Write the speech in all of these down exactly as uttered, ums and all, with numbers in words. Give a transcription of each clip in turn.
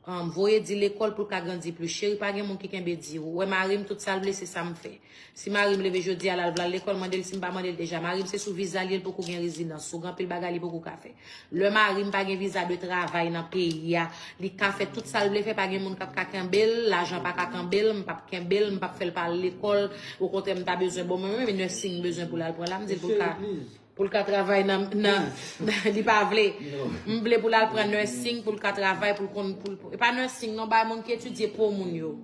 Um, voye Di lekòl pou l ka grandi plis. Cheri, pa gen moun ki kenbe Di. Ou wè mari m, tout sa l vle, se sa m fè. Si mari m leve jodi a, l al vle al lekòl, mande l si m pa mande l deja. Mari m se sou viza l ye, l poko gen rezidans. Sou gen anpil bagay li poko ka fè. Lè mari m pa gen viza de travay nan peyi a, li ka fè tout sa l vle fè, pa gen moun k ap ka kenbe l, lajan pa ka kenbe l, m p ap kenbe l, m p ap fè l pa al lekòl. Okontrè, m ta bezwen, bon, mwen menm, nursing m bezwen pou l al pran la, m di l pou l ka, pou l ka travay nan, nan, nan, li pa vle. M vle pou l al pran nursing, pou l ka travay, pou l konn, pou l, e pa nursing, non, bay moun ki etidye po moun yo.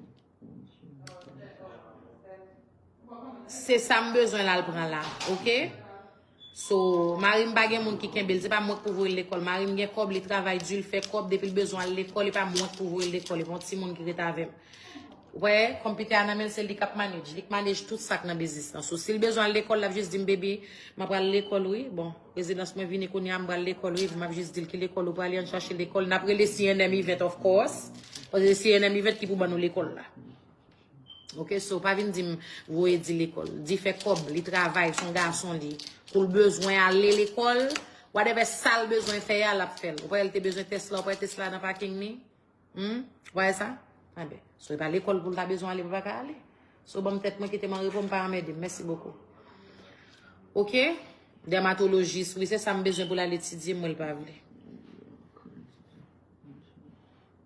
Se sa m bezwen l al pran la, oke? So, mari m pa gen moun ki kenbe l, se pa mwen k pou voye l lekòl. Mari m gen kòb, li travay di, l fè kòb, depi l bezwen al lekòl, e pa mwen k pou voye l lekòl, e pa yon timoun ki ret avè m. Ou wè, konpitè a nan men l, se li k ap manage, li k manage tout sa k nan biznis lan. So, si l bezwen al lekòl, l ap jis di m, baby, m ap pral lekòl, wi. Bon, rezidans mwen vini kounye a, m pral lekòl, wi. M ap jis di l ki lekòl ou prale, ann chache lekòl. N ap rele C N M event, of course. Paske se C N M event ki pou ban nou lekòl la. Oke, so pa vin di m voye Di lekòl. Di fè kòb, li travay, se yon gason li. Pou l bezwen ale lekòl, whatever sa l bezwen fè a, l ap fè l. Ou pa wè l te bezwen Tesla, ou pa wè Tesla nan paking ni? Hmm? Ou pa wè sa? Anben, so e pa lekòl pou l ta bezwen ale, pou l pa ka ale. So ban m tèt mwen, kite m an repo, m pa anmède m. Mèsi bokou. Oke? Dèmatolojis, wi, se sa m bezwen pou l al etidye, mwen l pa vle.